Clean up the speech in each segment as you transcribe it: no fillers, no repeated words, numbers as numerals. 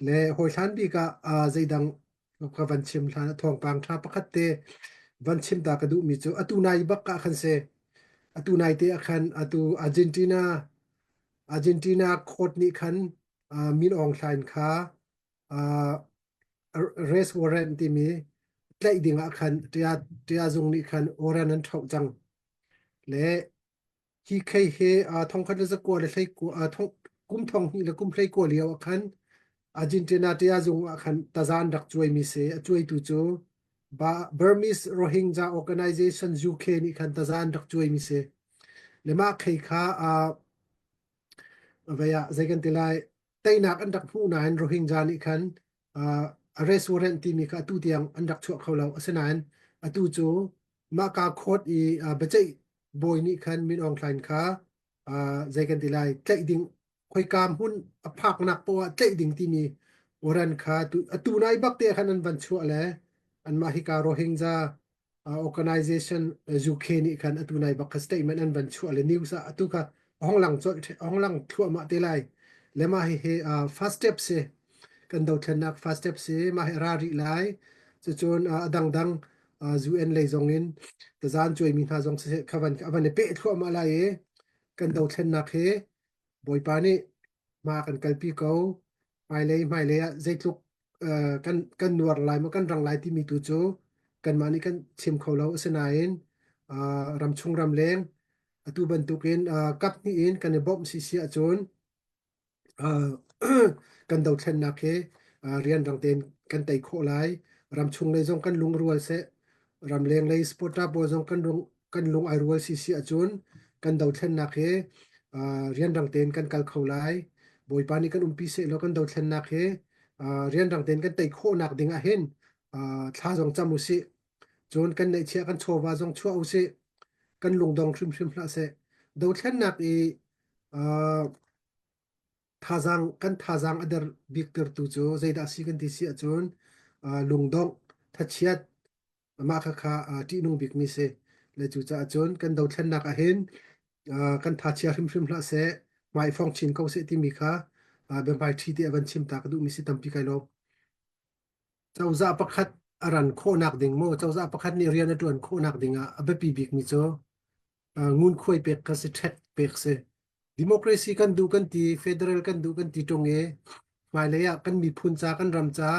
Le hawi hlan bik ah zeidang ka van chim hlan ah thawngpang ṭha pakhat te van chim ta ka duhmi cu atu nai bak ah khan si. Atu nai te ah khan atu Argentina Argentina court nih khan Min Aung Hlaing kha arrest warrant timi tlaih ding ah khan ṭia zung nih khan warrant an ṭhoh cang. Le Hi khei hi thongkhat le zakua le hleikua kum thong hnih le kum hleikua lio ah khan Argentina ṭiazung ah khan tazan rak cuaimi si. A cuaitu cu Burmese Rohingya Organization UK nih khan tazan rak cuaimi si. Le mah khei kha vei ah zei kan ti lai teinak an rak hmuh nain Rohingya nih khan arrest warrant timi kha atu tiang an rak chuah kho lo. Asinain atu cu mahka court i biaceih bawi nih khan Min Aung Hlaing kha zei kan ti lai tlaih ding khoika hmun a phaknak poah tlaih ding timi warrant kha atu nai bak te khan an van chuah le anmah hika Rohingya organization UK nih khan atu nai bak kha statement an van chuah le news ah atu kha hong lang colh hong lang thluahmah te lai le mah hi hi first step si kan dothlennak first step si mah hi ra rih lai cucun a dangdang UN lei zong in tazan cuaimi hna zong siseh kha van a van i peh thluahmah lai i kan dothlennak hi Bawipa nih hma kan kalpi ko hmailei hmailei ah zeitluk kan kan nuar lai maw kan rang lai timi tu cu kanmah nih kan chim kho lo asinain ramchung ramleng atu bantukin kap hnih in kan i bawmh si si ahcun kan dothlennak hi rianrang tein kan tei khawh lai. Ramchung lei zong kan lungrual seh, ramleng lei supporter pawl zong kan lung kan lung ai rual si si ahcun kan dothlennak hi rianrang tein kan kal kho lai. Bawipa nih kan umpi seh law kan dothlennak hi rianrang tein kan tei khawhnak ding ah hin thla zong cam usih. Cun kan neihchiah kan chawva zong chuah usih. Kan lungdong hrimhrim hlah seh. Dothlennak i Thazaang kan thazaang a der biktertu cu zeidah a si kan ti si ahcun lungdongh, thachiat, mah khakha ṭihnung bikmi si. Le cucaah cun kan dothlennak ahhin kan thachia hrimhrim hlah seh, hmai fong chin ko seh timi kha biahmaiṭhi te a van chim ta ka duhmi si tampi kai lawm. Cozah pakhat a ran khawhnak ding maw, cozah pakhat nih rian a ṭuan khawhnak ding ah a biapi bikmi cu ngunkhuai pek kha si, ṭhek pek si. Democracy kan duh kan ti, federal kan duh kan ti ṭung i hmailei ah kan miphun ca, kan ram ca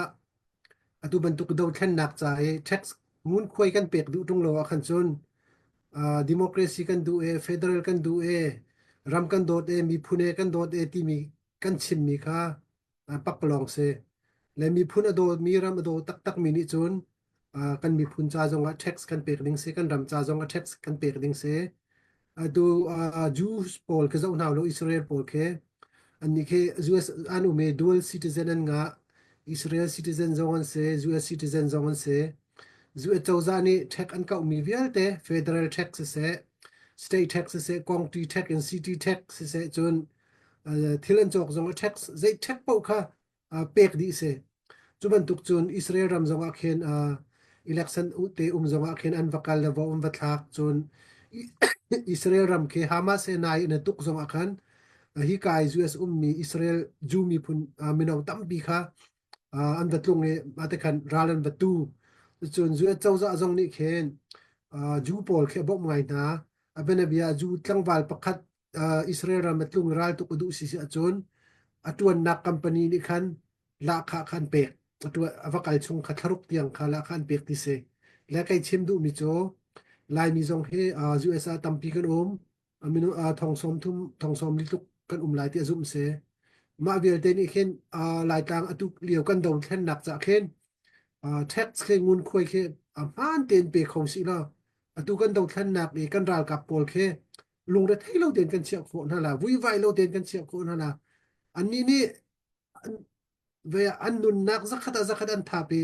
atu bantuk dothlennak ca i tax ngunkhuai kan pek duh ṭung lo ahkhan cun democracy kan duh e, federal kan duh e, ram kan dawt e, miphun e kan dawt e timi kan chimmi kha pakpalawng si. Le miphun a dawtmi, ram a daw taktakmi nih cun kan miphun ca zongah tax kan pek ding si, kan ram ca zongah tax kan pek ding si. Atu Jews pawl khi zoh hna lo Israel pawl khi annih khi US an um i dual citizen an ngah. Israel citizen zong an si, US citizen zong an si. US cozah nih tax an kauhmi vialte federal tax siseh, state tax siseh, county tax in city tax siseh cun thil an cawk zong a tax zei tax paoh kha pek dih si. Cu bantuk cun Israel ram zong ah khin election te um zong ah khin an va kal le va um va thlak cun Israel ram khi Hamas he nai in a tuk zong ah khan hi kai US ummi Israel Jew miphun mino tampi kha an va tlung i mah khan ral an va tu. Cun US cozah zong nih khin Jew pawl khi a bawmh ngai hna. A bianabia Jew tlangval pakhat Israel ram a tlung ral tuk a duh si si ahcun a ṭuannak company nih khan lahkhah kha an pek. A ṭuan a va kal chung kha thlaruk tiang kha lahkhah an pek ti si. Le kei chim duhmi cu Laimi zong hi US ah tampi kan um. Minung thong sawm thum thong sawm li tluk kan um lai ti a zumh si. Mah vialte nih khin Laitlang atu lio kan dothlennak cah khin tax khi ngunkhuai khi a hmaan tein pe kho sih law atu kan dothlennak i kan ralkap pawl khi lungrethei lo tein kan chiah khawh hna la vuivai lo tein kan chiah khawh hna la annih nih ve an nunnak zakhat ah zakhat an thap i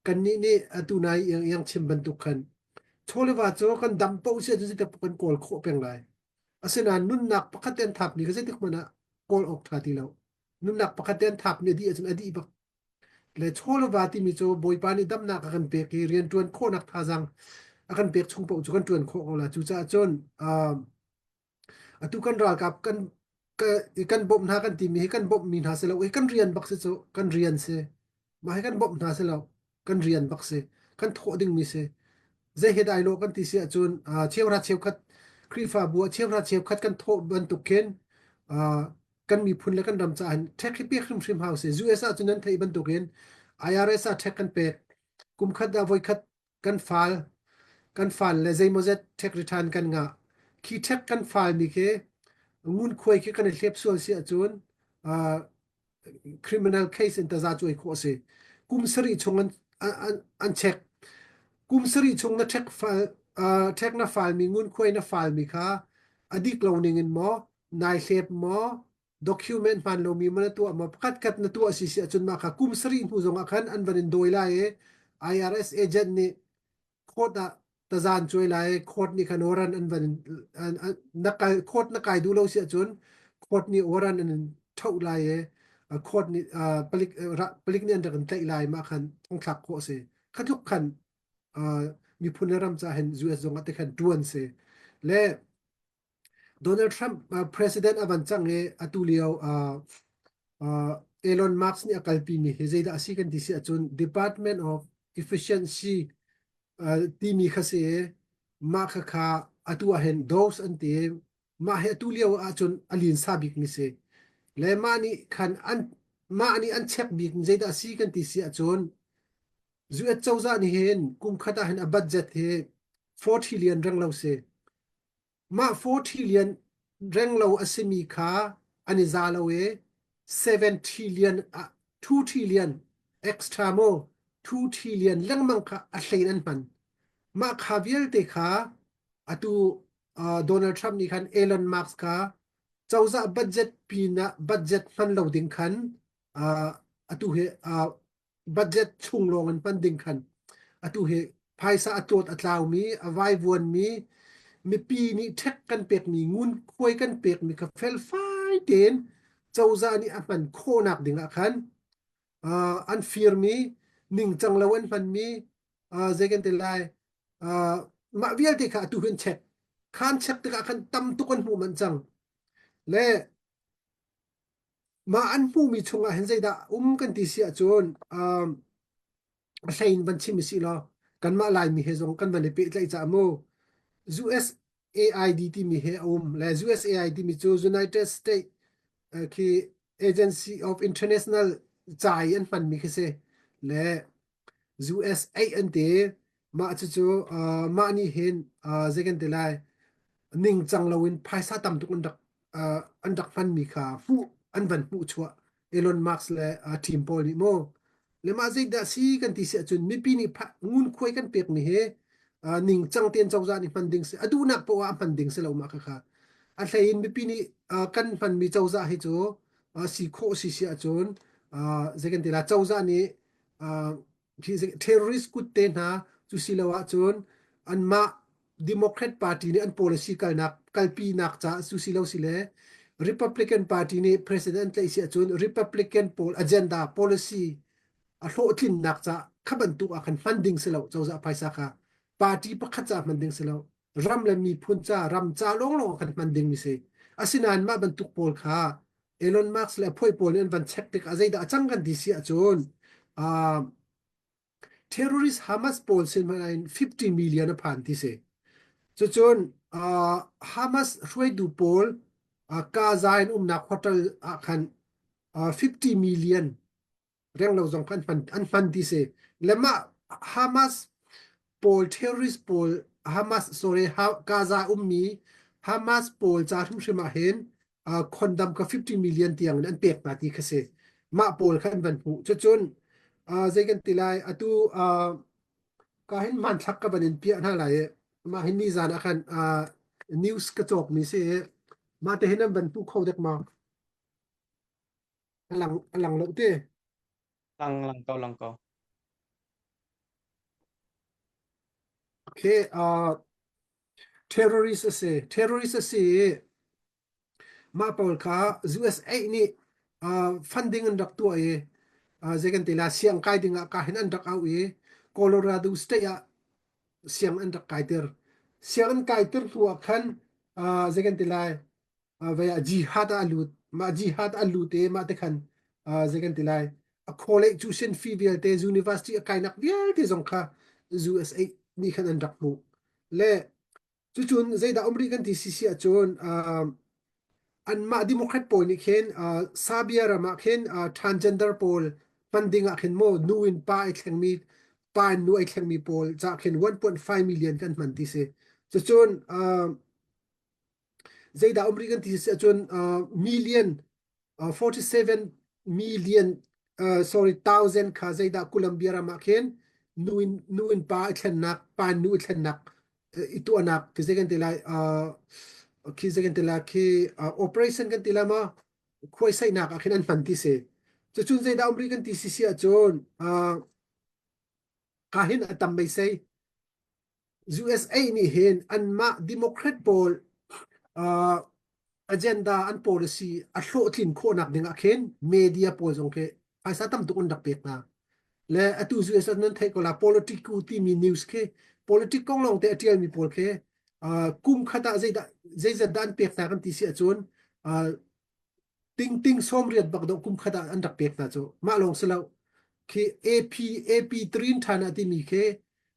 kannih nih atu nai iang iang chim bantuk khan chawleva cu kan dam po si ahcun zeitik kan kawl khawh peng lai asinain nunnak pakhat te an thap mi kha zeitik hmanh ah kawl awk ṭha ti lo nunnak pakhat te an thap mi a dih ahcun a dih bak Le chawleva timi cu Bawipa nih damnak a kan pek i rianṭuan khawhnak thazaang a kan pek chung paoh cu kan ṭuan khawh ko lai. Cucaah cun atu kan ralkap kan Kan bawmh hna kan timi hi kan bawmhmi hna si lo i kan rian bak si cu kan rian si. Mah hi kan bawmh hna si lo kan rian bak si. Kan thawh dingmi si. Zei he dai lo kan ti si ahcun cheuhra cheukhat Khrihfabu ah cheuhra cheukhat kan thawh bantuk khin kan miphun le kan ram caah hin ṭhek hi pek hrimhrim hau si. US ah cun nan theih bantukin IRS ah ṭhek kan pek. Kum khat ah voikhat kan fal kan fal le zeimawzet tax return kan ngah. Khi tax kan falmi khi ngunkhuai khi kan i hlep sual si ahcun uh, criminal case in taza cuai khawh a si. Kum sarih chung an, an, an check. Kum sarih chung na tax fal uh, tax na falmi ngunkhuai na falmi kha a dik lo ning in maw nai hlep maw document hmaan lomi maw na tuah maw pakhat khat na tuah si si ahcun mah kha kum sarih hnu zong ah khan an van in dawi lai i IRS agent nih court ah tazan cuai lai court nih khan warrant an van in na kai court na kai duh lo si ahcun court nih warrant an in thoh lai i court nih palik palik nih an rak in tlaih lai mah khan thongthlak khawh a si kha tluk khan miphun le ram ca hin US zong ah te khan tuan si le Donald Trump president a van cang i atu lio Elon Musk nih a kalpimi hi zeidah a si kan ti si ahcun Department of Efficiency timi kha si i mah khakha atu ah hin DOGE an ti i mah hi atu lio ahcun a linsa bikmi si. Le mah nih khan an mah nih an check bik zeidah a si kan ti si ahcun US cozah nih hin kum khat ah hin a budget hi 4 trillion reng lo si. Mah 4 trillion renglo a simi kha an i za lo i 7 trillion ah 2 trillion extra maw 2 trillion lengmang kha a hlein an hman. Mah kha vialte kha atu uh, Donald Trump nih khan Elon Musk kha cozah budget pinah budget hman lo ding khan uh, atu hi uh, budget chung lawng in hman ding khan atu hi phaisa a tlawt a tlaumi a vaivuanmi mipi nih ṭhek kan pekmi ngunkhuai kan pekmi kha felfai tein cozah nih a hman khawhnak ding ah khan uh, an firmi ningcang lo an hmanmi uh, zei kan ti lai uh, mah vialte kha atu hin check khan check tikah khan tam tuk an hmuh manh cang le Mah an hmuhmi chungah hin zeidah um kan ti si ahcun um, a hlei in van chim usih law kanmah Laimi he zong kan van i pehtlaih caah mu USAID timi he a um le USAID timi cu United States uh, khi Agency of International ca i an hmanmi khi si le USA an ti. Mah cucu uh, mah nih hin uh, zei kan ti lai ningcang loin phaisa tam tuk an rak uh, an rak hmanmi kha hmuh an van hmuh chuah Elon Musk le uh, team pawl nih mu le mah zeidah si kan ti si ahcun mipi nih ngunkhuai kan pekmi hi uh, ningcang tein cozah nih hman ding si a duhnak poah ah hman ding si lo mah kha a hlei in mipi nih uh, kan hmanmi cozah hi cu uh, si khawh si si ahcun uh, zei kan ti la cozah nih uh, terrorist kut te hna cu si lo ahcun anmah Democrat Party nih an policy kalnak kalpinak caah cu si lo si le Republican Party nih president tlaih si ahcun Republican pawl agenda policy a hlawhtlinnak ca kha bantuk ah khan hman ding si lo cozah phaisa kha party pakhat ca hman ding si lo ram le miphun ca ram ca lawnglawng khan hman ding mi si asinain mah bantuk pawl kha Elon Musk le a phuai pawl nih an van check tikah zeidah a cang kan ti si ahcun uh, terrorist Hamas pawl sin hmanh in 50 million a phan ti si. Cucun uh, Hamas hruaitu pawl uh, Gaza in umnak hotel ah khan uh, 50 million renglo zong kha an hman an hman ti si le mah Hamas pawl terrorist pawl Hamas sorry Gaza ummi Hamas pawl ca hrimhrim ah hin uh, condom ka 50 million tiang in an pek hna ti kha si mah pawl kha an van hmuh cucun uh, zei kan ti lai atu uh, ka hin hmanthlak ka van in piah hna lai i mah hin nizan ah khan uh, news ka cawk mi si i mah te hin an van hmu kho dek ma A lang a lang lo te. Lang lang ko lang ko. Okay, uh, terrorist a si. Terrorist a si i mah pawl kha USA nih uh, funding an rak tuah i uh, zei kan ti la siang kai ding ah ka hin an rak au i Colorado state ah siang an rak kaiter. Siang an kaiter hnu ah khan uh, zei kan ti lai. Vei ah jihad ah a lut. Mah jihad a lut i mah te khan zei kan ti lai a college tuition fee vialte university a kainak vialte zong kha USA nih khan an rak hmuh. Le cucun zeidah um rih kan ti si ahcun anmah Democrat pawl nih khin Serbia ram ah khin transgender pawl hman ding ah khin maw nu in pa ai thlengmi pa in nu ai thlengmi pawl cah khin 1.5 million kan hman ti si. Cucun zeidah um rih kan ti si ahcun million 47 million sorry thousand kha zeidah Colombia ram ah khin nu in nu in pa i thlennak pa in nu i thlennak i tuahnak khi zei kan ti lai khi zei kan ti lai khi operation kan ti lai ma khuaisaihnak ah khin an hman ti si. Cucun zeidah um rih kan ti si si ahcun ka hin a tam meisei USA nih hin anmah Democrat pawl uh, agenda an policy a hlawhtlin khawhnak ding ah khin media pawl zong khi phaisa tam tuk an rak pek hna. Le atu US ah nan theih ko la Politico timi news khi politic kong lawng te a tialmi pawl khi uh, kum khat ah zeidah zeizat dah an pek hna kan ti si ahcun uh, Tingting 80 bak dawh kum khat ah an rak pek hna cu. Mah lawng si lo. Khi AP AP Trin ṭhan ah timi khi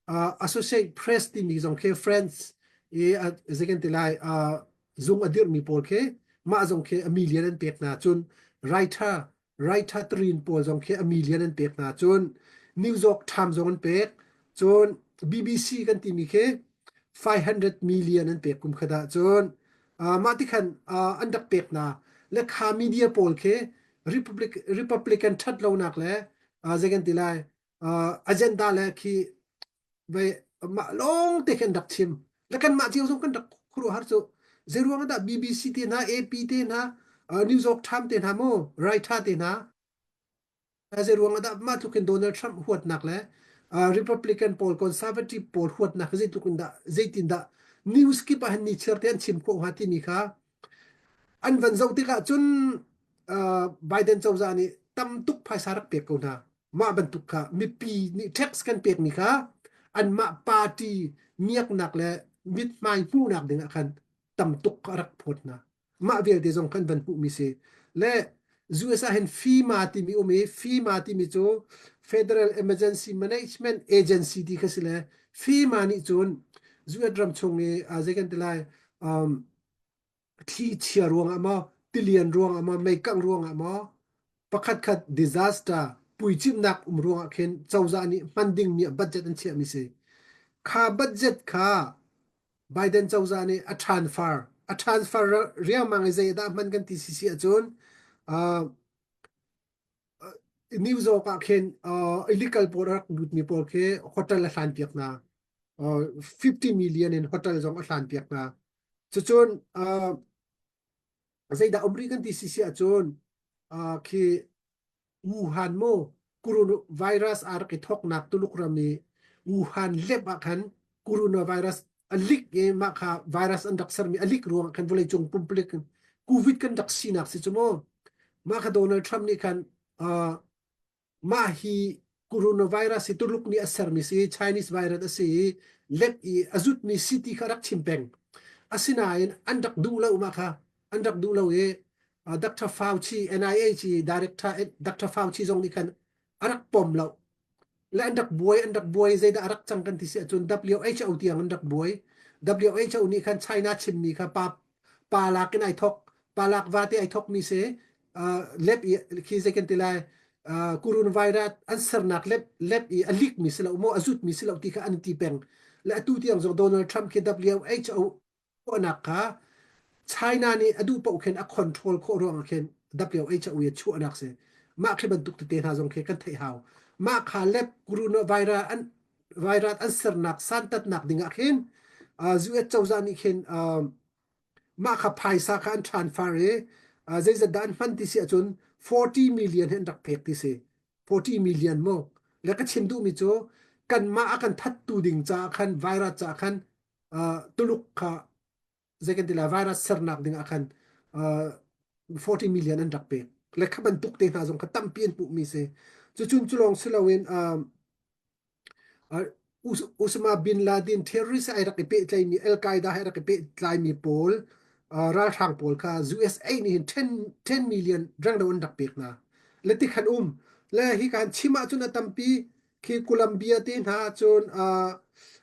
uh, Associate Press timi zong khi France i uh, zei kan ti lai uh, zung a dirhmi pawl khi mah zong khi a million an pek hna cun writer writer Trin pawl zong khi a million an pek hna cun New York Times zong an pek cun BBC kan timi khi 500 million an pek kum khat ah cun mah ti khan an rak pek hna le kha media pawl khi Republic Republican ṭhat lonak le zei kan ti lai agenda le khi ve mah lawng te khan rak chim le kan mah cio zong kan rak khuaruahhar cu zei ruang ah dah BBC te hna AP te hna New York Times te hna mu Reuters te hna Zei ruang ah dah mah tluk in Donald Trump huatnak le Republican pawl conservative pawl huatnak zeitluk in dah zeitin dah news kip ah hin ni chiar te an chim khawh hnga timi kha an van zoh tikah cun Biden cozah nih tam tuk phaisa rak pek ko hna. Mah bantuk kha mipi nih tax kan pekmi kha anmah party miaknak le mithmai hmuhnak ding ah khan tam tuk a rak phawt hna. Mah vialte zong kan van hmuhmi si. Le US ah hin FEMA timi um i FEMA timi cu Federal Emergency Management Agency ti kha si le FEMA nih cun US ram chung i zei kan ti lai um, thli chia ruangah maw tilian ruangah maw meikangh ruangah maw pakhat khat disaster puicimhnak um ruangah khin cozah nih hman dingmi budget an chiahmi si. Kha budget kha Biden cozah nih a transfer a transfer riangmang i zei dah hman kan ti si ahcun uh, New York ah khin uh, illegal pawl rak lutmi pawl khi hotel a hlan piak hna. Uh, 50 million in hotel zong a hlan piak hna. Cucun uh, zeidah um rih kan ti si si ahcun uh, khi Wuhan mu coronavirus aa rak i thawknak Tuluk ram i Wuhan lep ah khan coronavirus a lik i mah kha virus an rak sermi a lik ruangah khan vawleicung pumpuluk in COVID kan rak sinak si cu mu. Mah kha Donald Trump nih khan uh, mah hi coronavirus hi Tuluk nih a sermi si Chinese virus a si i lep i a zutmi si ti kha rak chim peng. Asinain an rak duh lo mah kha an rak duh lo i Dr. Fauci NIH i director Dr. Fauci zong nih khan a rak pom lo le an rak buai an rak buai zeidah a rak cang kan ti si ahcun WHO tiang an rak buai WHO nih khan China chimmi kha pa pa lak in ai thok pa lak va te ai thok mi si lep i khi zei kan ti lai coronavirus an sernak lep lep i a lik mi si lo mo a zut mi si lo ti kha an ti peng le atu tiang zong Donald Trump khi WHO chuahnak kha China nih a duh paoh khin a control khawh ruangah khin WHO i a chuahnak si. Mah khi bantuk tete hna zong khi kan theih hau. Mah kha lep coronavirus an virus an sernak santatnak ding ah khin US cozah nih khin mah kha phaisa kha an transfer i zeizat dah an hman ti si ahcun 40 million hi an rak pek ti si. 40 million mu. Le ka chim duhmi cu kanmah a kan thattu ding caah khan virus caah khan Tuluk kha zei kan ti lai virus sernak ding ah khan 40 million an rak pek le kha bantuk te hna zong kha tampi an hmuhmi si cucun cu lawng si loin Osama bin Laden terrorist ai rak i pehtlaimi Al Qaeda he rak i pehtlaimi pawl. Ralhrang pawl kha USA nih hin 10 million renglo an rak pek hna. Le ti khan um. Le hi kan chim ahcun a tampi khi Colombia te hna cun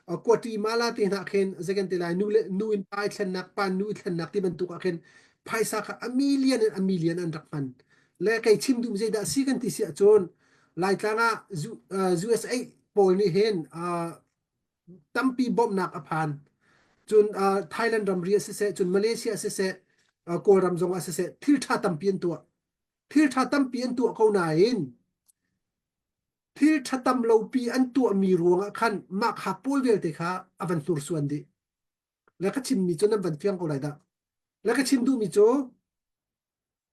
Guatemala te hna khin zeikan te lai nu le nu in pa i thlennak pa nu i thlennak ti bantuk ah khin phaisa kha a million in a million an rak hman. Le kei chim duh zeidah si kan ti si ahcun Laitlang ah USA pawl nih hin tampi bawmhnak a phan. Cun Thailand ramri ah siseh, cun Malaysia ah siseh, Kawlram zong ah siseh, thil ṭha tampi an tuah. Thil ṭha tampi an tuah ko nain thil ṭha tam lopi an tuahmi ruangah khan mah kha pawl vialte kha a van hnursuan dih. Le ka chimmi cu nan van fiang ko lai dah. Le ka chim duhmi cu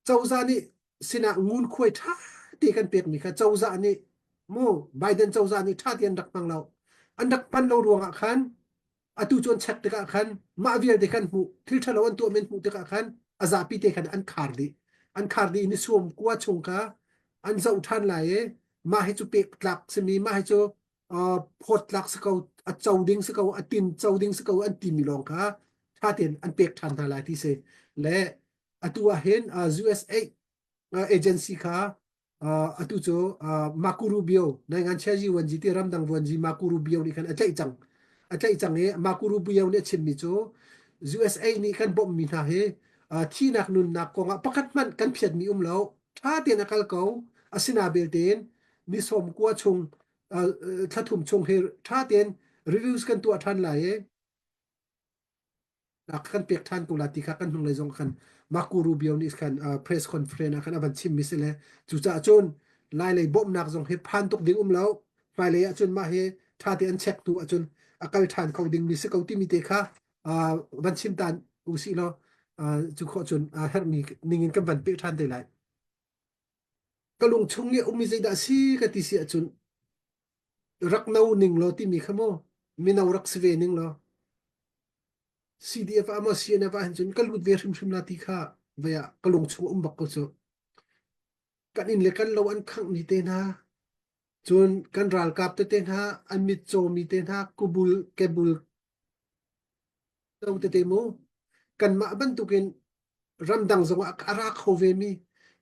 cozah nih sinah ngunkhuai ṭha te kan pekmi kha cozah nih mu Biden cozah nih ṭha te an rak hmang lo. An rak hman lo ruangah khan atu cu an check tikah khan mah vialte khan hmuh thil ṭhalo an tuah men hmuh tikah khan a zapi te khan an khar dih. An khar dih ni suam kua chung kha an zoh ṭhan lai i mah hi cu pek tlak simi mah hi cu phawt tlak si ko a co ding si ko a tin co ding si ko an timi lawng kha ṭha tein an pek ṭhan hna lai ti si le atu ah hin USA agency kha atu cu Marco Rubio Naingan Chiaji Wanji ti ramdang vuanji Marco Rubio nih khan a tlaih cang a tlaih cang i Marco Rubio nih a chimmi cu USA nih kan bawmhmi hna hi thihnak nunnak kongah pakhat hmanh kan phiatmi um lo ṭha tein a kal ko asina belte in ni sawm kua chung thla thum chung hi ṭha tein reviews kan tuah ṭhan lai i kan pek ṭhan ko la ti kha kan hnunglei zong khan Marco Rubio nih khan press conference ah khan a van chimmi si le cucaah cun Lailei bawmhnak zong hi phan tuk ding um lo hmailei ahcun mah hi ṭha te an check hnu ahcun a kal ṭhan kho dingmi si ko timi te kha van chim tan usih law cu khawh cun herhmi ningin kan van peh ṭhan te lai. Ka lung chung i ummi zeidah a si ka ti si ahcun rak no ning law timi kha mu mino rak si ve ning law CDF ah maw CNF ah hin cun ka lut ve hrimhrim la ti kha vei ah ka lung chung um bak ko cu. Kan inn le kan lo an khangh mi te hna cun kan ralkap tete hna an mit cawmi te hna kubul kebul lo tete mu kanmah bantukin ramdang zongah a ra kho vemi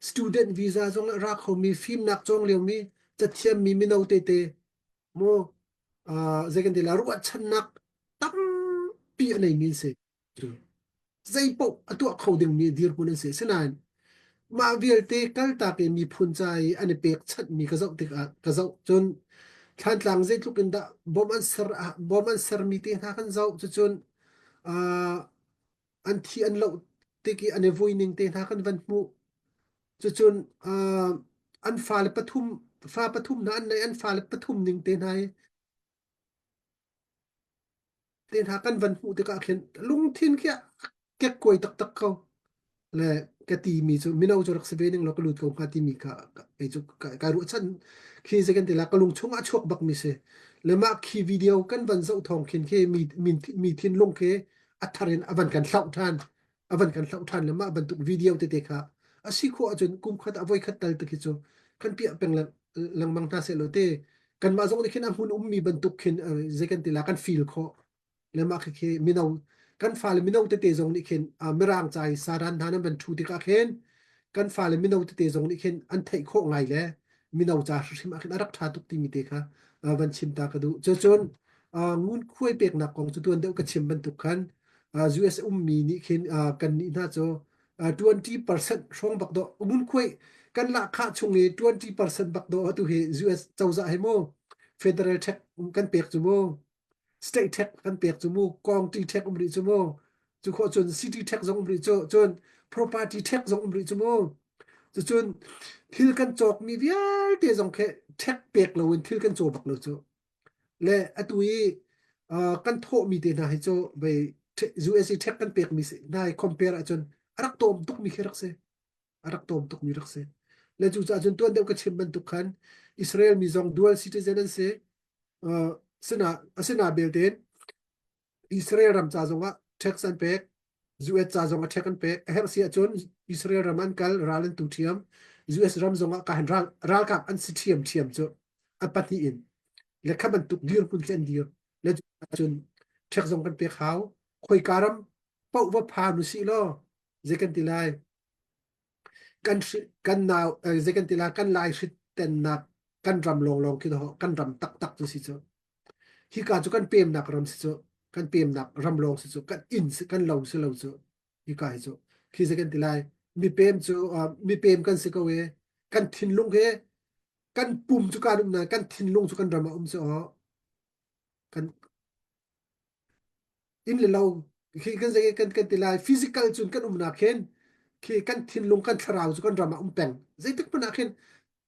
student visa zong a ra khomi fimnak cawng liomi cathiammi mino tete mu zei kan ti la ruahchannak tampi a neimi an si zei paoh a tuah kho dingmi dirhmun an si sinain mah vialte kaltak i miphun ca i an i pekchanhmi ka zoh tikah ka zoh cun Thlantlang zeitluk in dah bom an ser bom an sermi te hna kan zoh cucun an thi an loh tik i an i vui ning te hna kan van hmuh. Cucun an fale pathum fa pathum hna an nei an fale pathum ning te hna i te hna kan van hmuh tikah khin lungthin khi a kekkuai taktak ko. Le ka timi cu mino cu rak si ve ning law ka lut ko hnga timi kha kei cu kai ruahchan khi zei kan ti la ka lung chung ah chuak bak mi si. Le mah khi video kan van zoh thawng khin khi mi mi mi thinlung khi a thar in a van kan hlauh ṭhan a van kan hlauh ṭhan le mah bantuk video tete kha a si khawh ahcun kum khat a voi khat tal te khi cu kan piah peng lengmang hna seh law te kanmah zong nih khin a hmun ummi bantuk khin zei kan ti la kan feel khawh le mah khi khi mino kan fale mino tete zong nih khin mirang ca i saran hna nan van ṭhu tikah khin kan fale mino tete zong nih khin an theih khawh ngai le mino ca hrimhrim ah khin a rak ṭha tuk timi te kha van chim ta ka duh. Cucun ngunkhuai peknak kong cu tuan deuh ka chim bantuk khan US ummi nih khin kan nih hna cu 20% hrawng bak dawh ngunkhuai kan lahkhah chung i 20% bak dawh atu hi US cozah hi mu federal tax kan pek cu mu state tax kan pek cu mu county tax um rih cu mu cu khawh cun city tax zong um rih cu cun property tax zong um rih cu mu cucun thil kan cawkmi vialte zong khi tax pek loin thil kan caw bak lo cu le atu i kan thawhmi te hna hi cu vei USA tax kan pekmi hna hi compare ahcun a rak tawm tukmi khi rak si a rak tawm tukmi rak si le cucaah cun tuan deuh ka chim bantuk khan Israel mi zong dual citizen an si sina asina belte Israel ram ca zongah tax an pek US ca zongah tax an pek a herh si ahcun Israel ram an kal ral an tu ṭhiam US ram zongah ka han ral ralkap an si ṭhiam ṭhiam cu a pahnih in le kha bantuk dirhmun khi an dir le cun tax zong kan pek hau khoika ram paoh va phan usih law. Zei kan ti lai? Kan hri kan nau zei kan ti lai? Kan lai hrit tennak kan ram lawnglawng khi kan ram taktak cu si cu. Hika cu kan pemnak ram si cu. Kan pemnak ram lawng si cu. Kan inn si kan lo si lo cu. Hika hi cu. Khi zei kan ti lai? Mipem cu mipem kan si ko i kan thinlung he kan pum cu kan um nain kan thinlung cu kan ram ah um si aw. Kan inn le lo khi kan zei kan kan ti lai physical cun kan umnak khin khi kan thinlung kan thlarau cu kan ram ah um peng zeitik hmanh ah khin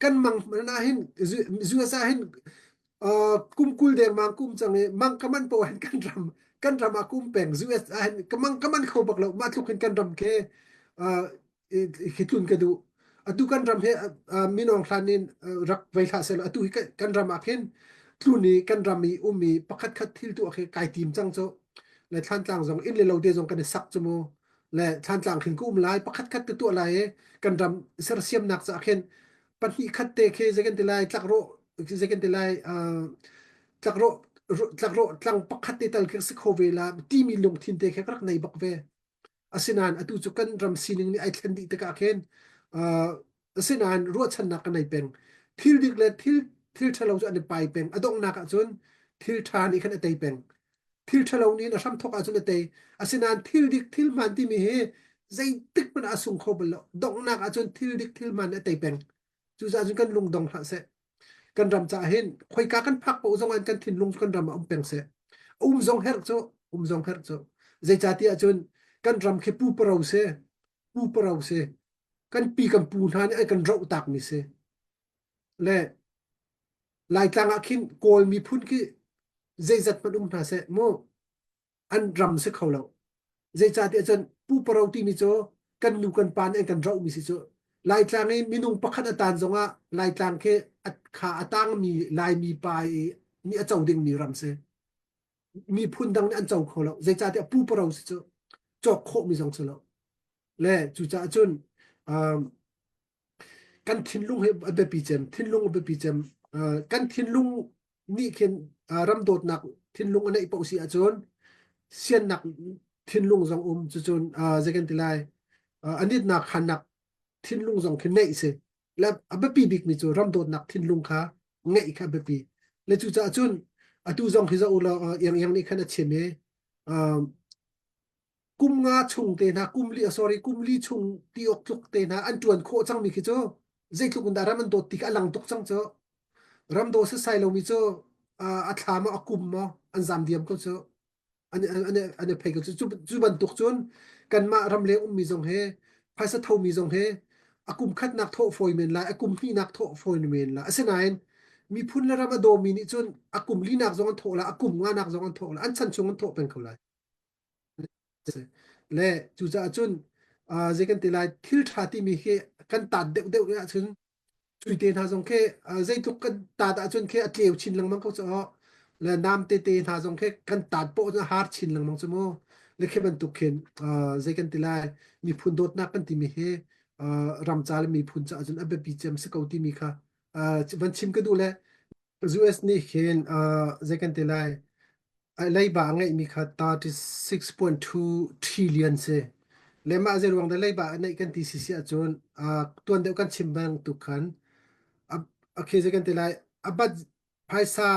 kan mang hmanh ah hin US ah hin kum kul dengmang kum cang i mang ka man poh hin kan ram kan ram ah kum peng US ah hin ka mang ka man kho bak lo mah tluk hin kan ram khi hi tlun ka duh. Atu kan ram hi minawng hlan in rak vei hlah sehlaw atu hi kan ram ah khin tlun i kan ram i um i pakhat khat thil tuah khi kai tim cang cu. Le Thlantlang zong inn le lo te zong kan i sak cu mu. Le Thlantlang khin ka um lai pakhat khat ka tuah lai i kan ram sersiamnak caah khin pahnih khat te khi zei kan ti lai tlakrawh zei kan ti lai tlakrawh tlakrawh tlang pakhat te tal khi si kho ve la timi lungthin te khi ka rak nei bak ve. Asinain atu cu kan ram sining nih ai thlen dih tikah khin uh, asinain ruahchannak ka nei peng. Thil dik le thil thil ṭhalo cu an i pai peng. A donghnak ahcun thil ṭha nih khan a tei peng. Thil ṭhalo nih a hramthawk ahcun a tei. Asinain thil dik thil hmaan timi hi zeitik hmanh ah a sung kho bal lo. Donghnak ahcun thil dik thil hmaan a tei peng. Cucaah cun kan lung dong hlah seh. Kan ram caah hin khoika kan phak paoh zong ah kan thinlung kan ram ah um peng seh. Um zong herh cu, um zong herh cu. Zeicahtiah cun kan ram khi puparo si, puparo si. Kan pi kan pu hna nih an kan roh takmi si. Le Laitlang ah khin Kawl miphun khi zeizat hmanh um hna seh mu an ram si kho lo. Zeicahtiah cun puparo timi cu kan nu kan pa nih an kan rohmi si cu. Laitlang i minung pakhat a tan zongah Laitlang khi a kha a tangmi Laimi pa i nih a co dingmi ram si. Miphun dang nih an co kho lo. Zeicahtiah puparo si cu cawk khawhmi zong si lo. Le cucaah cun um, kan thinlung hi a biapi cem thinlung a biapi cem kan thinlung nih khin ram dawtnak thinlung a neih paoh si ahcun siannak thinlung zong um cucun zei kan ti lai anitnak khannak thinlung zong khi neih si le a biapi bikmi cu ram dawtnak thinlung kha ngeih kha a biapi le cucaah cun atu zong hi zoh ulaw iang iang nih khan a chim i kum nga chung te hna kum li sorry kum li chung ti awk tluk te hna an ṭuan khawh cangmi khi cu zeitluk in dah ram an dawt ti kha a lang tuk cang cu ram daw setsai lomi cu a thla maw a kum maw an zam diam ko cu an an an i phei ko cu cu bantuk cun kanmah ramleng ummi zong he phaisa thomi zong he a kum khatnak thawh fawi men lai a kum hnihnak thawh fawi men lai asinain miphun le ram a dawmi nih cun a kum linak zong an thawh lai a kum nganak zong an thawh lai an chan chung an thawh peng ko lai Le cucaah cun zei kan ti lai thil ṭha timi hi kan taat deuhdeuh ahcun cuite hna zong khi zeitluk kan taat ahcun khi a tleu chin lengmang ko cu aw. Le nam tete hna zong khi kan taat poh cun a har chin lengmang cu mu. Le khi bantuk khin zei kan ti lai miphun dawtnak kan timi hi ram ca le miphun caah cun a biapi cem si ko timi kha van chim ka duh le US nih hin zei kan ti lai leiba a ngeihmi kha 36.2 trillion si. Le mah zei ruang dah leiba a neih kan ti si si ahcun tuan deuh kan chim bantuk khan a khi zei kan ti lai a bat phaisa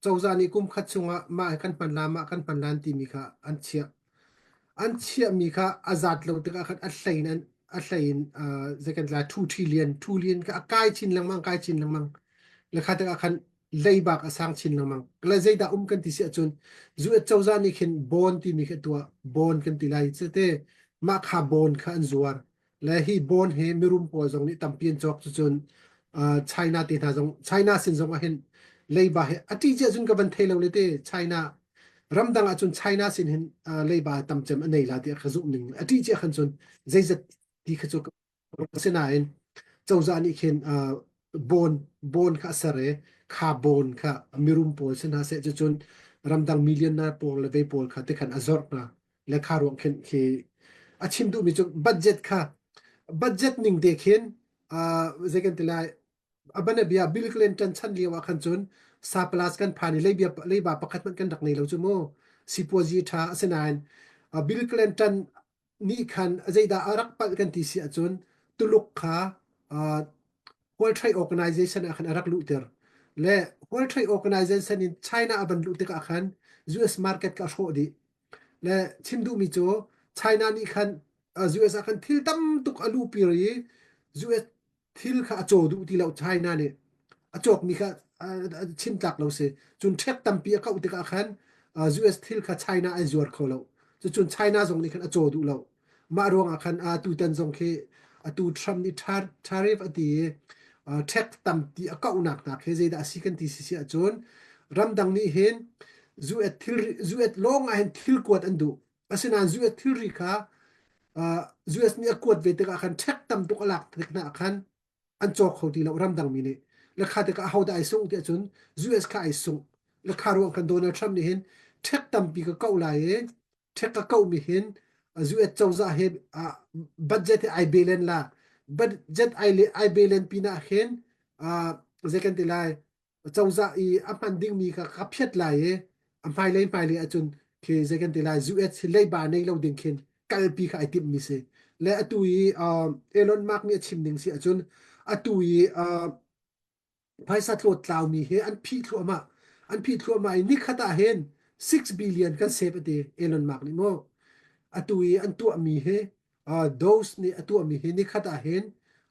cozah nih kum khat chungah mah hi kan hman la mah kan hman lan timi kha an chiah. An chiahmi kha a zat lo tikah khan a hlei in a hlei in zei kan ti lai 2 trillion 2 kha a kai chin lengmang kai chin lengmang. Le kha tikah khan leibak a sang chin lengmang. Le zeidah um kan ti si ahcun US cozah nih khin bond timi khi a tuah. Bond kan ti lai te mah kha bond kha an zuar. Le hi bond hi mirum pawl zong nih tampi an cawk cucun China te hna zong China sin zong ah hin leiba hi a ṭih cia cun ka van thei lo le te China ramdang ahcun China sin hin leiba tam cem a nei la tiah ka zumh ning a ṭih cia khan cun zeizat ti kha cu Asinain cozah nih khin bond bond kha a ser i kha bond kha mirum pawl si hna seh cucun ramdang millionaire pawl le vei pawl kha tikhan a zorh hna le kha ruang khin khi a chim duhmi cu budget kha budget ning te khin zei kan ti lai a banabia Bill Clinton chan lio ah khan cun surplus kan phan i leibia leiba pakhat hmanh kan rak nei lo cu mu sipuazi ṭha asinain Bill Clinton. nih khan zeidah a rak palh kan ti si ahcun Tuluk kha World Trade Organization ah khan a rak luhter. Le World Trade Organization in China a van luh tikah khan US market kha a hrawh dih. Le chim duhmi cu China nih khan US ah khan thil tam tuk a luhpi i US thil kha a caw duh ti lo China nih a cawkmi kha chim tlak lo si cun ṭhek tampi a kauh tikah khan US thil kha China ai zuar kho lo cucun China zong nih khan a caw duh lo mah ruangah khan tutan zong khi atu Trump nih tariff a ti i tax tampi a kauhnak hna khi zeidah a si kan ti si si ahcun ramdang nih hin US thil US lawng ah hin thil kuat an duh asinain US thilri kha US nih a kuat ve tikah khan ṭhek tam tuk a lak tik hna ah khan an cawk kho ti lo ramdang mi nih le kha tikah ahodah ai sungh tiah cun US kha ai sungh le kha ruang khan Donald Trump nih hin ṭhek tampi ka koh lai i ṭhek ka koh mi hin US cozah he budget he ai belen la budget ai le ai belen pinah hin zei kan ti lai cozah i a hman dingmi kha ka phiat lai i a hmailei hmailei ahcun khi zei kan ti lai US hi leiba nei lo ding khin kalpi kha ai timhmi si le atu i Elon Musk nih a chim ning si ahcun atu i phaisa tlawt tlaumi hi an phih thluahmah an phih thluahmah i nikhat ah hin 6 billion kan save ati Elon Musk nih mu atu i an tuahmi hi Doge nih a tuahmi hi nikhat ah hin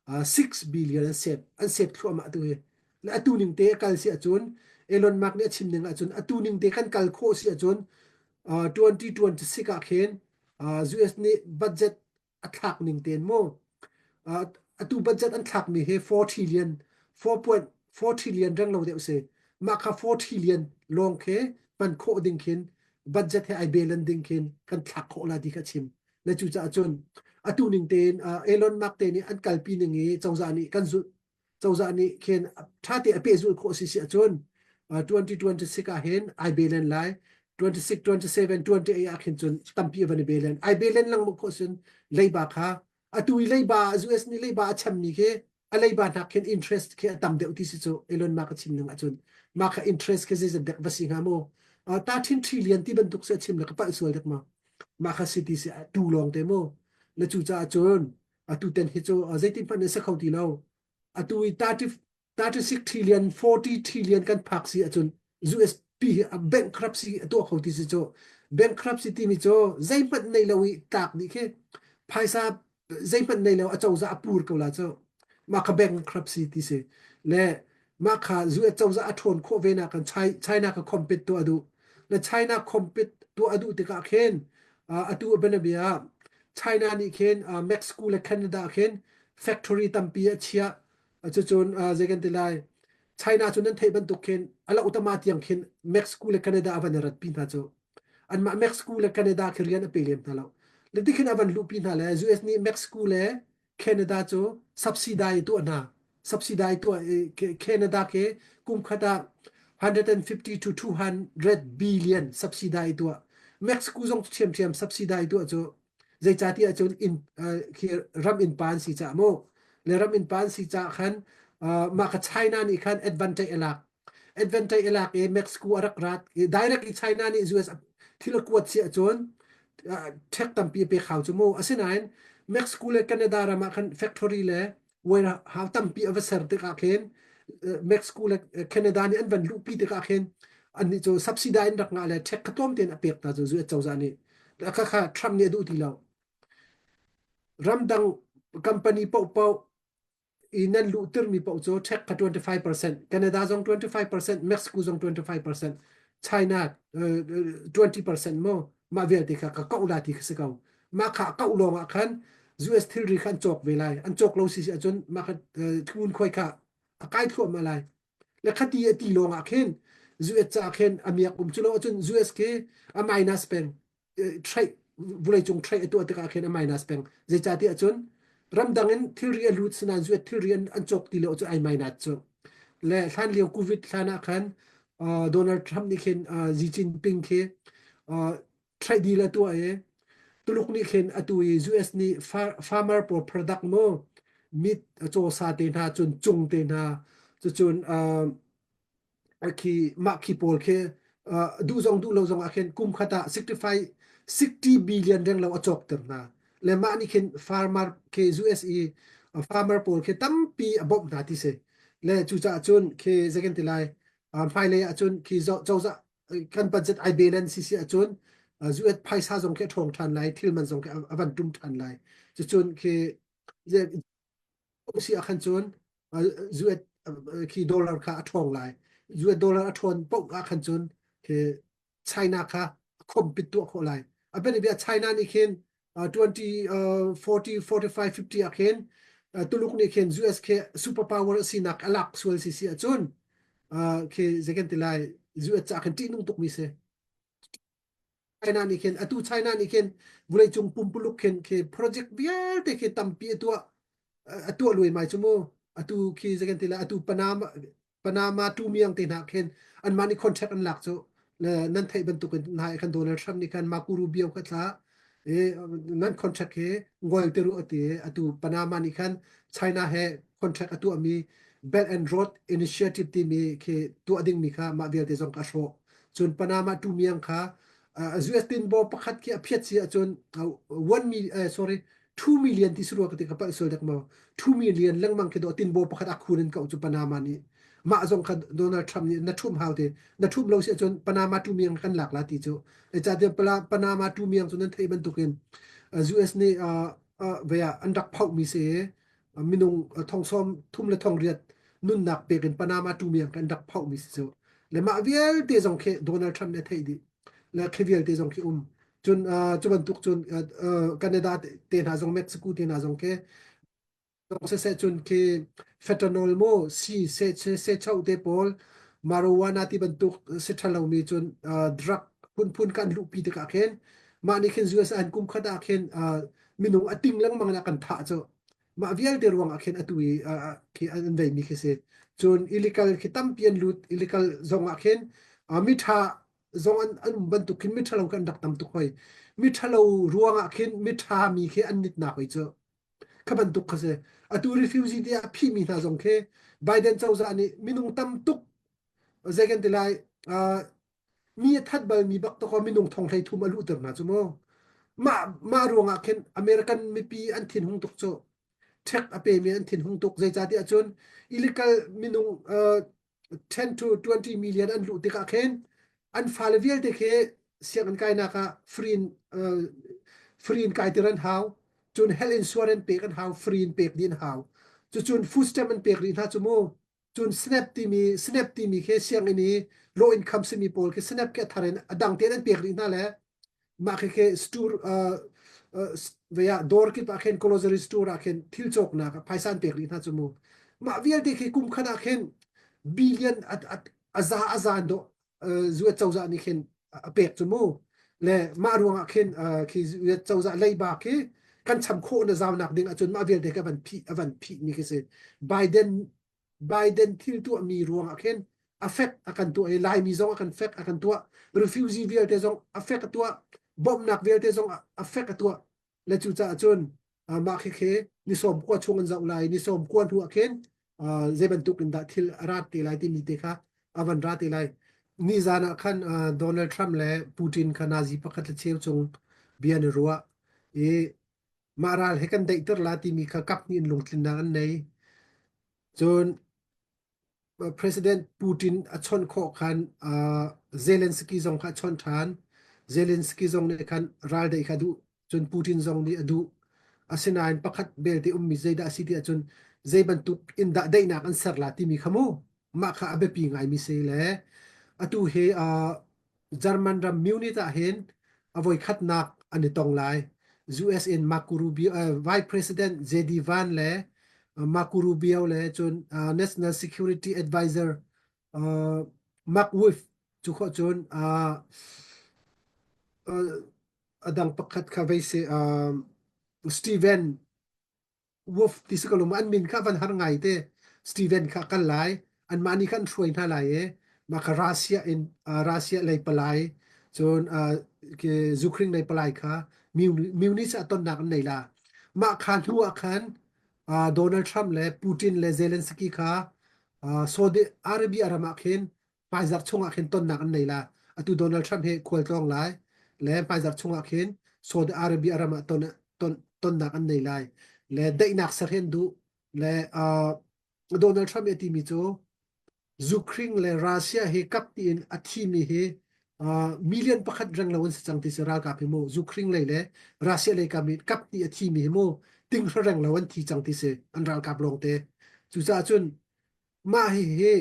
6 billion an save an save thluahmah tu hi le atu ning te a kal si ahcun Elon Musk nih a chim ning ahcun atu ning te kan kal khawh si ahcun 2026 ah khin US nih budget a thlak ning tein mu atu budget an thlak mi hi 4 trillion 4.4 trillion reng lo deuh si mah kha 4 trillion lawng khi hman khawh ding khin budget he ai belen ding khin kan thlak khawh la ti kha chim Le cucaah cun atu ning tein Elon Musk te nih an kalpi ning i cozah nih kan zulh cozah nih khin ṭha te a pehzulh khawh si si ahcun 2026 ah hin ai belen lai 26 27 28 ah khin cun tampi a van i belen ai belen lengmang khawh cun leiba kha atu i leiba US nih leiba a chammi khi a leiba hnak khin interest khi a tam deuh ti si cu Elon Musk a chim ning ahcun mah kha interest khi zeizat dek va si hnga mu ta thin trillion ti bantuk si a chim le ka palh sual dek ma mah kha si ti si tu lawng te mu na cu caah cun atu ten hi cu zeitin hmanh in sa kho ti lo atu i 36 trillion 40 trillion kan phak si ahcun USP hi a bankruptcy a tuah kho ti si cu bankruptcy timi cu zeihmanh nei lo i tlak dih khi phaisa zeihmanh nei lo a cozah a pur ko la cu mah kha bankruptcy ti si le mah kha US cozah a ṭhawn khawh ve nak kan China ka compete tuah duh le China compete tuah a duh tikah khin atu bianabia China nih khin Mexico le Canada khin factory tampi a chiah cucun zei kan ti lai China cu nan theih bantuk khin a lo tama tiang khin Mexico le Canada a van rat pi hna cu anmah Mexico le Canada khi rian a pe lem hna lo le tikhin a van luhpi hna le US nih Mexico le Canada cu subsidy tuah hna subsidy tuah Canada ke kum khat ah 150 to 200 billion subsidy tuah Mexico zong ṭhiamṭhiam subsidy tuah cu zeicahtiah cun inn khi ram innpa an si caah mu le ram innpa an si caah khan mah kha China nih khan advantage a lak advantage a lak i Mexico a rak rat i direct i China nih US thil a kuat si ahcun ṭhek tampi a pek hau cu mu asinain Mexico le Canada ram ah khan factory le warehouse tampi a va ser tikah khin Mexico le Canada nih an van luhpi tikah khin annih cu subsidy in rak ngah le ṭhek kha tlawm tein a pek hna cu US cozah nih kha kha Trump nih a duh ti lo ramdang company paohpaoh i nan luhtirmi paoh cu ṭhek kha 25%, Canada zong 25%, Mexico zong 25%, China 20% mu mah vialte kha ka kauh la ti kha si ko. Mah kha kauh lawng ah khan US thilri kha an cawk ve lai. An cawk lo si si ahcun mah kha ngunkhuai kha a kai thluahmah lai. Le khati a ti lawng ah khin US caah khin a miak um cu lo ahcun US khi a minus peng. Trade vawleicung trade a tuah tikah khin a minus peng. Zeicahtiah cun ramdang in thilri a lut sinain US thilri an, an cawk ti lo cu ai minus cu. Le hlan lio COVID hlan ah khan uh, Donald Trump nih khin uh, Xi Jinping khi uh, trade deal a tuah i Tuluk nih khin atu i US nih farmer pawl product mu meat cawsa te hna cun cung te hna cucun uh, khi mah khi pawl khi duh zong duh lo zong ah khin kum khat ah 65 60 billion reng lo a cawk ter hna. Le mah nih khin farmer khi US i farmer pawl khi tampi a bawmh hna ti si. Le cucaah cun khi zei kan ti lai hmailei ahcun khi cozah kan budget ai balance si si ahcun US phaisa zong khi a ṭhawng ṭhan lai, thil man zong khi a van ṭum ṭhan lai. Cucun khi si ah khan cun US khi dollar kha a ṭhawng lai. US dollar a ṭhawn paoh ah khan cun khi China kha a khompit tuah khawh lai. A bianabia China nih khin 20, 40, 45, 50 ah khin Tuluk nih khin US khi super power a sinak a lak sual si si ahcun khi zei kan ti lai US ca khin ṭihnung tukmi si. China nih khin atu China nih khin vawleicung pumpuluk khin khi project vialte khi tampi a tuah a tuah luaimai cu mu atu khi zei kan ti lai atu Panama Panama tumiang te hna khin anmah nih contract an lak cu le nan theih bantuk in nai khan Donald Trump nih khan Marco Rubio kha thla i nan contract hi ngol te ru ati atu Panama nih khan China he contract a tuahmi Belt and Road Initiative timi khi tuah dingmi kha mah vialte zong ka hrawh cun Panama tumiang kha US tinbaw pakhat khi a phiat si ahcun 1 mi sorry 2 million ti surua ka ti ka palh sual dek maw 2 million lengmang khi do tinbaw pakhat a khun in kau cu Panama nih mah zong kha Donald Trump nih na ṭhum hau te na ṭhum lo si ahcun Panama tu miang kan lak la ti cu catian Panama tu miang cu nan theih bantukin US nih ve ah an rak phoh mi si minung thong sawm thum le thong riat nunnak pek in Panama tu miang kan rak phoh mi si cu le mah vialte zong khi Donald Trump nih a theih dih le khi vialte zong khi um cun cu bantuk cun Canada te hna zong Mexico te hna zong khi siseh cun khi fentanyl mu si se se chau te pawl marijuana ti bantuk si ṭhalomi cun drug phunphun kan luhpi tikah khin mah nih khin US an kum khat ah khin minung a ting lengmang in a kan thah cu mah vialte ruang ah khin atu i khi an veimi khi si cun illegal khi tampi an lut illegal zong ah khin mi ṭha zong an an um bantuk khin mi ṭhalo kan rak tam tuk hoi mi ṭhalo ruang ah khin mi ṭha mi khi an nitnak hoi cu kha bantuk kha si atu refugee te a phihmi hna zong khi Biden cozah nih minung tam tuk zei kan ti lai mi a that balmi bak to minung thong hlei thum a luhter hna cu mu mah mah ruangah khin American mipi an thinhung tuk cu ṭhek a pemi an thinhung tuk zeicahtiah cun illegal minung 10 to 20 million an luh tikah khin an fale vialte khi sianginn kainak ah free in free in kaiter an hau cun health insurance pek an hau free in pek dih an hau cucun food stamp an pek rih hna cu mu cun snap timi snap timi khi sianginn i low income simi pawl khi snap khi a thar in a dang tein an pek rih hna le mah khi khi store ve ah dawr kip ah khin grocery store ah khin thil cawknak ah phaisa an pek rih hna cu mu mah vialte khi kum khat ah khin billion a za a zan dawh US cozah nih khin a pek cu mu le mah ruang ah khin khi US cozah leiba khi kan cham khawh na zaunak ding ahcun mah vialte khi a van phih a van phih mi khi si Biden Biden thil tuahmi ruangah khin a fek a kan tuah i Laimi zong a kan fek a kan tuah refugee vialte zong a fek a tuah bawmhnak vialte zong a fek a tuah le cucaah cun mah khi khi ni sawm kua chung an zoh lai ni sawm kua hnu ah khin zei bantuk in dah thil a rat te lai timi te kha a van ra te lai ni zan ah khan Donald Trump le Putin kha nazi pakhat le cheu chung bia an i ruah i mah ral he kan daihter la timi kha kap hnih in lungtlinnak an nei Cun President Putin a chawnh khawh khan uh, Zelensky zong kha a chawnh ṭhan. Zelensky zong nih khan raldaih kha a duh. Cun Putin zong nih a duh. Asinain pakhat belte ummi zeidah a si ti ahcun zei bantuk in dah daihnak an ser la timi kha mu mah kha a biapi ngaimi si le atu hi uh, German ram Munich ah hin a voikhatnak an i tong lai. US in Marco Rubio, uh, Vice President JD Vance le uh, Marco Rubio le cun uh, National Security Advisor uh, Mark Wolf cu khawh cun uh, uh, a dang pakhat kha vei se uh, Steven Wolf ti si ko lo an min kha van har ngai te Steven kha kal lai anmah nih khan hruai hna lai i mah kha Russia in Russia lei palai cun Ukraine lei palai kha Munich ah tonnak an nei la mah kha hnu ah khan Donald Trump le Putin le Zelensky kha Saudi Arabia ram ah khin hmaizarh chungah khin tonnak an nei la atu Donald Trump he khual tlawng lai le hmaizarh chungah khin Saudi Arabia ram ah ton ton. tonnak an nei lai. Le daihnak ser hi an duh. Le Donald Trump i a timi cu Ukraine le Russia hi kap tiin a thimi hi million pakhat reng lo an si cang ti si ralkap hi mu Ukraine lei le Russia lei kam i kap ti a thimi hi mu tinghra reng lo an thi cang ti si an ralkap lawng te. Cucaah cun mah hi hi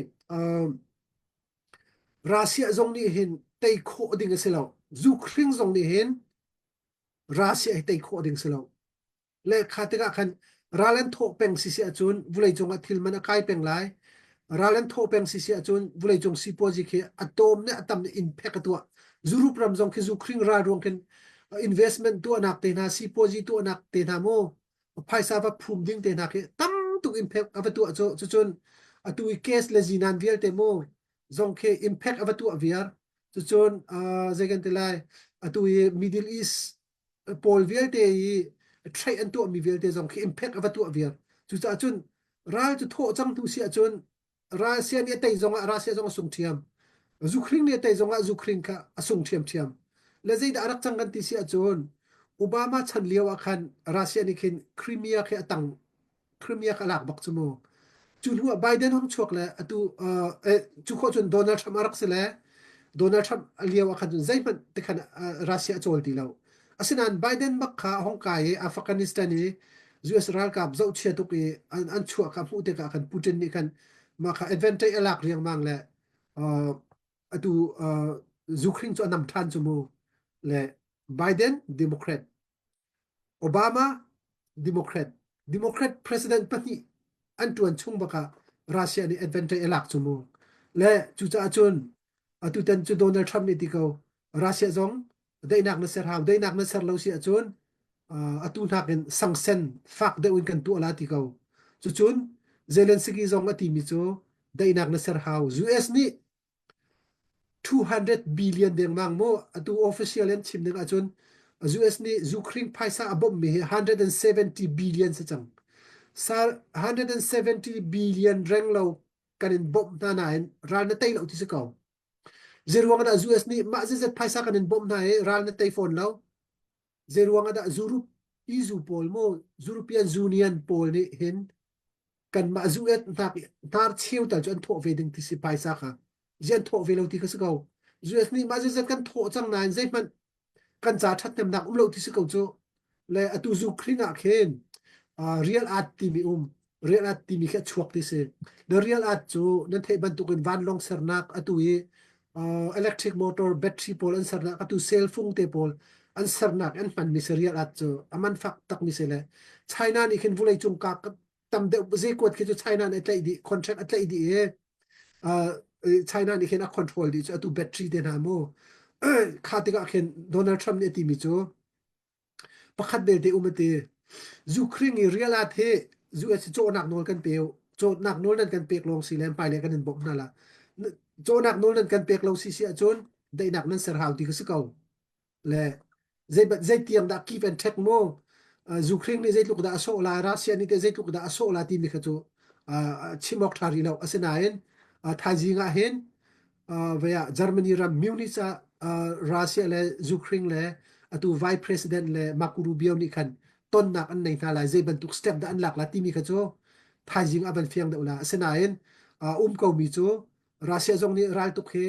Russia zong nih hin tei khawh ding a si lo. Ukraine zong nih hin Russia hi tei khawh ding si lo. Le kha tikah khan ral an thawh peng si si ahcun vawleicung ah thil man a kai peng lai. Ral an thawh peng si si ahcun vawleicung sipuazi khi a tawm ne a tam ne in phek a tuah. Zurup ram zong khi zukhring ral ruang khin investment tuahnak te hna sipuazi tuahnak te hna mu phaisa va phum ding te hna khi tam tuk impact a va tuah cu cucun atu i case le zinan vialte mu zong khi impact a va tuah viar cucun zei kan ti lai atu i Middle East pawl vialte i trade an tuahmi vialte zong khi impact a va tuah viar cucaah cun ral cu thawh cang tu si ahcun Russia nih a tei zongah Russia zong a sung ṭhiam. Zukhring nih a tei zongah Zukhring kha a sung ṭhiamṭhiam. Le zeidah a rak cang kan ti si ahcun Obama chan lio ah khan Russia nih khin Crimea khi a tang Crimea kha a lak bak cu mu. Cu hnu ah Biden hung chuak le atu uh, eh, cu khawh cun Donald Trump a rak si le Donald Trump lio ah khan cun zeihmanh te khan uh, Russia a cawl ti lo. Asinain Biden bak kha a hong kai i Afghanistan i US ralkap zohchia tuk i an, an chuah kha hmuh tikah khan Putin nih khan mah kha advantage a lak riangmang le uh, atu uh, Ukraine cu a nam ṭhan cu mu le Biden Democrat Obama Democrat Democrat president pahnih an ṭuan chung bakah Russia nih advantage a lak cu mu le cucaah cun atutan cu Donald Trump nih ti ko Russia zong daihnak na ser hau daihnak na ser lo si ahcun atu hnakin sangsen fak deuh in kan tuah la ti ko cucun Zelensky zong a timi cu daihnak na ser hau US nih 200 billion dengmang mu atu official in chim ding ahcun US nih Ukraine phaisa a bawmhmi hi 170 billion si cang sar 170 billion reng lo kan in bawmh hna nain ral na tei lo ti si ko Zeiruang ah dah US nih mah zeizat phaisa kan in bawmh hna i ral na tei fawn lo? Zeiruang ah dah Europe EU pawl maw European Union pawl nih hin kanmah US hnak hnar cheu tal cu an thawh ve ding ti si phaisa kha. Zian thawh ve lo ti kha si ko. US nih mah zeizat kan thawh cang nain zeihmanh kan ca ṭhathnemnak um lo ti si ko cu. Le atu Ukraine ah khin real art timi um real art timi khi a chuak ti si. The real art cu nan theih bantukin vanlawng sernak atu i electric motor battery pawl an sernak atu cell phone te pawl an sernak an hmanmi si real art cu a man fak takmi si le China nih khin vulei cung ka tam deuh zeikuat khi cu China nih a tlaih dih contract a tlaih dih i China nih khin a control dih cu atu battery te hna mu kha tikah khin Donald Trump nih a timi cu pakhat belte um a ti Ukraine i real at hi US cawhnak nawl kan pe cawhnak nawl nan kan pek lawng si le hmailei kan in bawmh hna la cawhnak nawl nan kan pek lo si si ahcun daihnak nan ser hau ti ka si ko le zei zei tiang dah keep and check mu Ukraine nih zeitluk dah a sawh lai Russia nih teh zeitluk dah a sawh lai timi kha cu chim awk ṭha rih lo asinain thaizing ah hin vei ah Germany ram Munich ah Russia le Ukraine le atu Vice President le Marco Rubio nih khan tonnak an nei hna lai zei bantuk step dah an lak la timi kha cu thaizing a van fiang deuh la asinain um ko mi cu Russia zong nih raltuk hi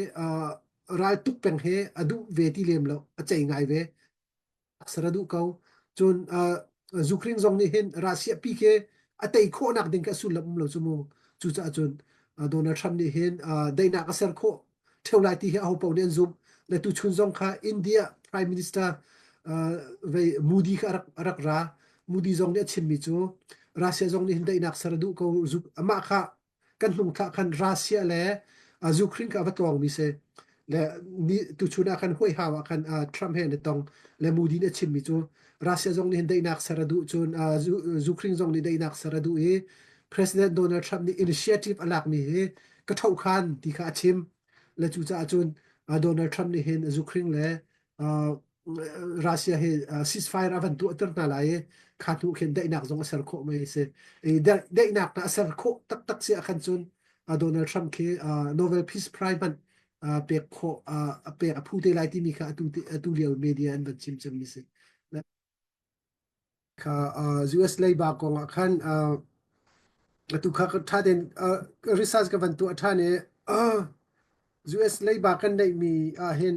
raltuk peng he a duh ve ti lem lo a cei ngai ve ser a duh ko cun Ukraine zong nih hin Russia pi khi a tei khawhnak ding kha sullam um lo cu mu cucaah cun Donald Trump nih hin daihnak a ser khawh theo lai ti hi aho paoh nih an zumh le tuchun zong kha India Prime Minister vei Modi kha a rak ra Modi zong nih a chimmi cu Russia zong nih hin daihnak ser a duh ko amah kha kan hnung thlah khan Russia le Ukraine kha a va tlawngmi si le ni tuchun ah khan huai hau ah khan Trump he an i tong le Modi nih a chimmi cu Russia zong nih hin daihnak ser a duh cun Ukraine zong nih daihnak ser a duh i President Donald Trump nih initiative a lakmi hi ka ṭhoh khan ti kha a chim le cucaah cun Donald Trump nih hin Ukraine le Russia hi ceasefire a van tuahter hna lai i kha hnu khin daihnak zong a ser khawh mai si. I daihnak na a ser khawh taktak si ahkhan cun Donald Trump khi Nobel Peace Prize hmanh pek khawh a pek a phu te lai timi kha atu atu lio media an van chim cemmi si. Kha US leiba kong ah khan atu kha ṭha tein research ka van tuah ṭhan i US leiba kan neihmi ah hin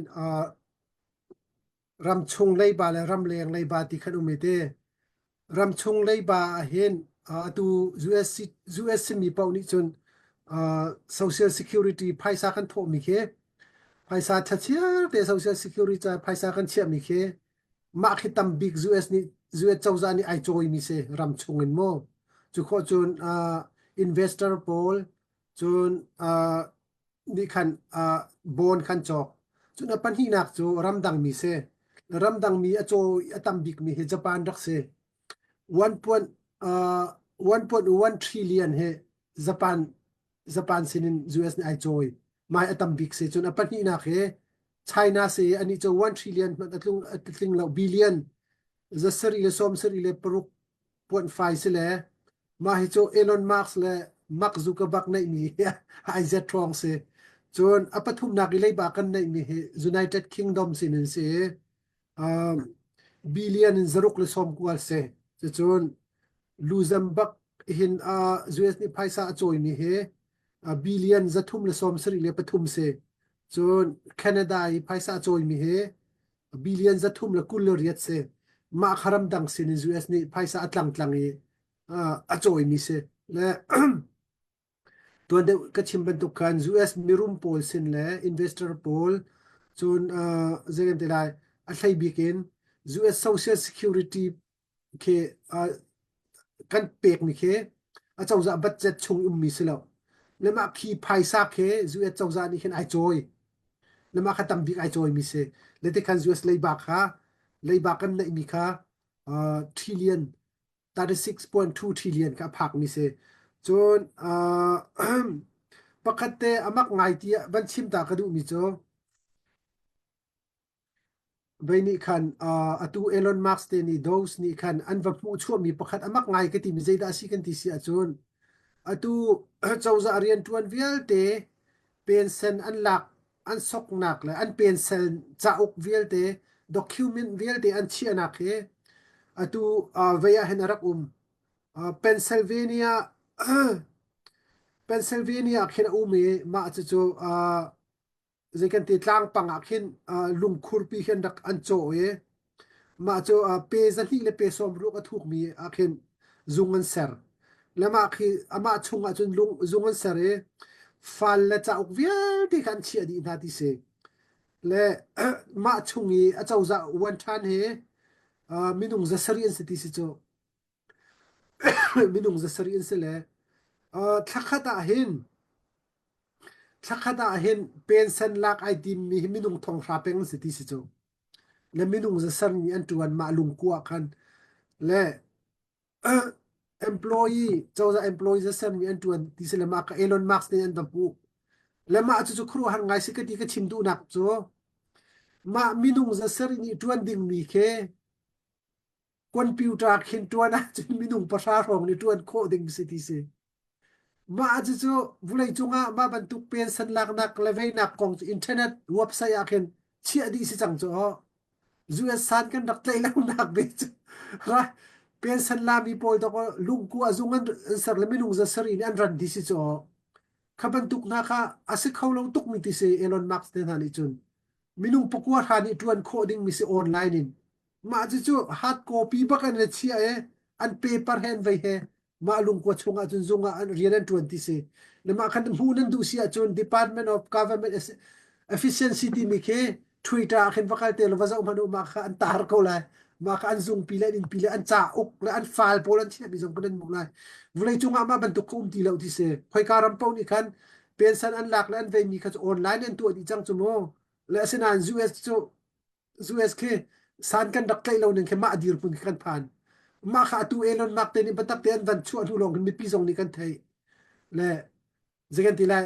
ramchung leiba le ramleng leiba ti khan um i te. Ramchung leiba ah hin atu US US simi paoh nih cun Social Security phaisa kan thawhmi khi phaisa thlachiar te Social Security ca phaisa kan chiahmi khi mah khi tam bik US nih US cozah nih ai cawimi si ram chung in mu. Cu khawh cun investor pawl cun nih khan bond khan cawk. Cun a pahnihnak cu ramdang mi si. Ramdang mi a caw a tam bikmi hi Japan rak si. 1.1 trillion hi Japan Japan sinin US nih ai cawi. Mai a tam bik si. Cun a pahnihnak hi China si anih cu 1 trillion hmanh a tlung a tling lo billion zasarih le sawmsarih le paruk puan fai si le mah hi cu Elon Musk le Mark Zuckerberg neihmi ai zet ṭhawng si. Cun a pathumnak i leiba kan neihmi hi United Kingdom sin in si. Um, billion in zaruk le sawm kual si. Cucun Luxembourg hin uh, US nih phaisa a cawimi hi uh, billion 373 si. Cun Canada i phaisa a cawimi hi billion 328 si. Mah kha ramdang sin in US nih phaisa a tlangtlang i a cawimi si. Le tuan deuh ka chim bantuk khan US mirum pawl sin le investor pawl cun zei kan ti lai a hlei bik in US Social Security khi kan pekmi khi a cozah budget chung ummi si lo. Le mah khi phaisa khi US cozah nih khin ai cawi. Le mah kha tam bik ai cawimi si. Le tikhan US leiba kha leiba kan neihmi kha trillion 36.2 trillion kha a phakmi si. Cun pakhat te amak ngai ti van chim ta ka duhmi cu Vei nih khan atu Elon Musk te nih Doge nih khan an va hmuhchuahmi pakhat a mak ngai ka timi zeidah a si kan ti si ahcun atu cozah rianṭuan vialte pensen an lak an soknak le an pensen cauk vialte document vialte an chiahnak hi atu vei ah hin a rak um. Pennsylvania Pennsylvania khin a um i mah cucu zei kan ti tlangpang ah khin lungkhurpi khin rak an cawh i mah cu pe 200 le pe 60 a thukmi ah khin zung an ser le mah khi amah chung ah cun lung zung an ser i fal le cauk vialte kha an chiah dih hna ti si le mah chung i a cozah uan ṭhan hi minung 700 an si ti si cu minung 700 an si le thlakhat ah hin Thlakhat ah hin pensen lak ai timmi hi minung 5,000 peng an si ti si cu. Le minung zasar nih an ṭuan mah lungkua khan. Le employee, cozah employee zasar nih an ṭuan ti si le mah ka Elon Musk nih an va hmuh. Le mah cucu khuaruahhar ngai si ka ti ka chim duhnak cu mah minung zasar nih ṭuan dingmi khi computer khin ṭuan ahcun minung pahra hrawng nih ṭuan khawh ding si ti si. Mah cucu vawleicung ah mah bantuk pension laknak le veinak kong cu internet website ah khin chiah dih si cang cu aw. US san kan rak tlaih lonak ve cu ra pension lami pawl dok lungku a zung an ser le minung za sari nih an ran ti si cu aw. Kha bantuk hna kha a si kho lo tukmi ti si Elon Musk te hna nih cun minung pakua hra nih ṭuan khawh dingmi si online in mah cucu hard copy bak an le chiah i an paper he an vei he mah lungkua chungah cun zung ah rian an ṭuan ti si le mah khan hmuh nan duh si ahcun Department of Government Efficiency timi khi Twitter ah khin va kal te law va zoh hmanh u mah kha an tar ko lai mah kha an zungpi le an innpi le an cauk le an file pawl an chiahmi zong kan hmuh lai vawlei cungah mah bantuk kha um ti lo ti si khoika ram paoh nih khan pension an lak le an veimi kha cu online an tuah dih cang cu mu le asinain US cu US khi san kan rak tlaih lo ning khi mah dirhmun khi kan phan. Mah kha atu Elon Musk te nih biatak te an van chuah hnu lawng hin mipi zong nih kan theih. Le zei kan ti lai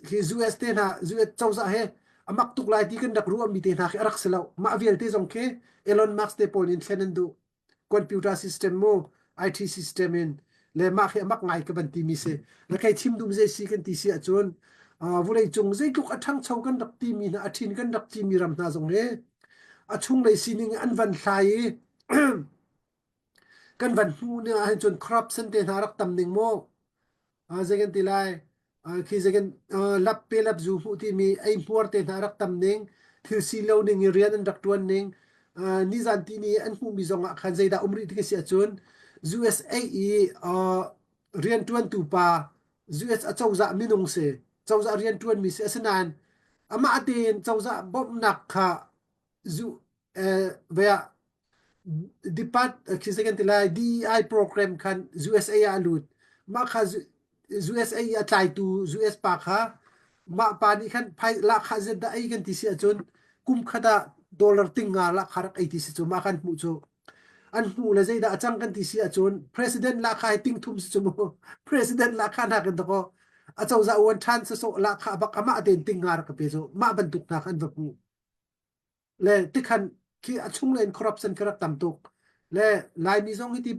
hi US te hna US cozah he amak tuk lai ti kan rak ruahmi te hna khi a rak si lo. Mah vialte zong khi Elon Musk te pawl in thlen an duh. Computer system mu IT system in le mah khi amak ngai ka van timi si. Le kei chim dum zei si kan ti si ahcun vulei cung zeitluk a ṭhangcho kan rak timi hna a ṭhin kan rak timi ram hna zong hi a chunglei sining an van hlai i. Kan van hmuh ning ahhin cun corruption te hna rak tam ning mu. Zei kan ti lai? Khi zei kan lap pe lap zu hmuh timi eihmuar te hna rak tam ning, thil si lo ning i rian an rak ṭuan ning, nizan tini an hmuhmi zong ah khan zeidah um rih ti ka si ahcun USA i rianṭuantu pa US acozah minung si, cozah rianṭuanmi si asinain amah tein cozah bawmhnak kha zu ve ah depart khi zei kan ti lai DEI program khan USA ah a lut mah kha USA i a tlaitu US pa kha mah pa nih khan phai lahkhah zet dah ei kan ti si ahcun kum khat ah dollar ting nga lahkhah rak ei ti si cu mah khan hmuh cu an hmuh le zeidah a cang kan ti si ahcun president lahkhah hi ting thum si cu mu president lahkhah hna kan dakaw a cozah uan ṭhan sasawh lahkhah bak amah tein ting nga rak ka pe cu mah bantuk hna kha an va hmuh Le tikhan khi a chung le in corruption khi rak tam tuk. Le Laimi zong hi ti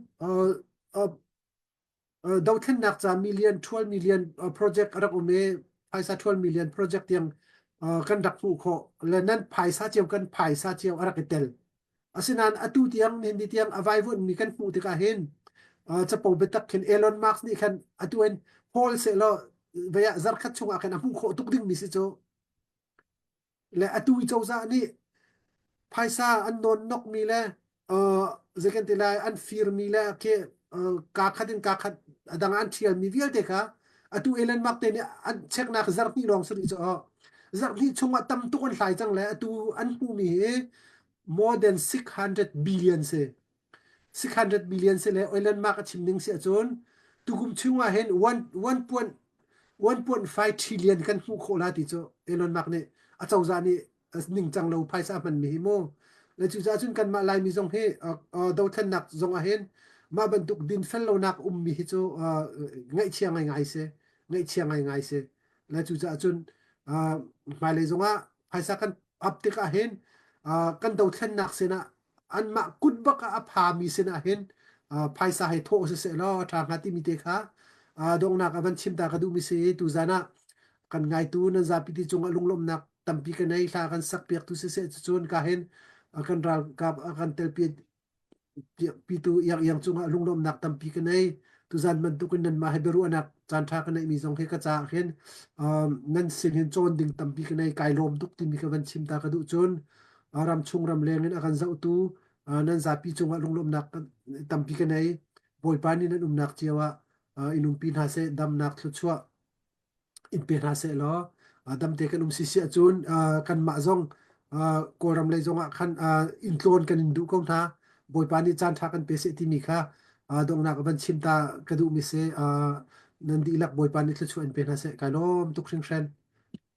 dothlennak ca million 12 million project a rak um i phaisa 12 million project tiang kan rak hmuh khawh le nan phaisa cio kan phaisa cio a rak i tel. Asinain atu tiang nihin ni tiang a vaivuanhmi kan hmuh tikah hin capo biatak khin Elon Musk nih khan atu in hawl sehlaw vei ah zarkhat chungah khan a hmuh khawh tuk dingmi si cu. Le atu i cozah nih phaisa an nawnnokmi le zei kan ti lai an firmi le khi kaa khat in kaa khat a dang an ṭhialmi vialte kha atu Elon Musk te nih an cheknak zarhhnih lawng si rih cu zarhhnih chungah tam tuk an hlai cang le atu an hmuhmi hi more than 600 billion si 600 billion si le Elon Musk a chim ning si ahcun tukum chung ah hin 1.5 trillion kan hmuh khawh la ti cu Elon Musk nih a cozah nih ningcang lo phaisa hmanmi hi mu le cucaah cun kanmah Laimi zong hi dothlennak zong ah hin mah bantuk dinfel lonak ummi hi cu ngaihchia ngaingai si ngaihchia ngaingai si le cucaah cun hmailei zongah phaisa kan ap tikah hin kan dothlennak sinah anmah kut bak ah a phami sinah hin phaisa hei thawh siseh law a ṭha hnga timi te kha donghnak a van chim ta ka duhmi si tuzan ah kan ngaitu nan zapi ti cungah lunglawmhnak tampi ka nei hla kan sak piak tu siseh cucun ka hin kan ralkap kan telpi pitu iang iang cungah lunglawmhnak tampi ka nei tuzan bantukin nanmah he biaruahnak caan ṭha ka neihmi zong hi ka caah hin nan sin hin cawn ding tampi ka nei kai lawm tuk timi ka van chim ta ka duh cun ramchung ramleng in a kan zohtu nan zapi cungah lunglawmhnak tampi ka nei. Bawipa nih nan umnak cio ah in umpi hna seh, damnak thluachuah in pe hna seh law damte kan um sisi ahcun kanmah zong Kawlram lei zongah khan inn tlawn kan in duh ko hna. Bawipa nih caan ṭha kan pe seh timi kha donghnak van chim ta ka duhmi si. Nan dihlak Bawipa nih thluachuah in pe hna seh. Kai lawm tuk hringhran.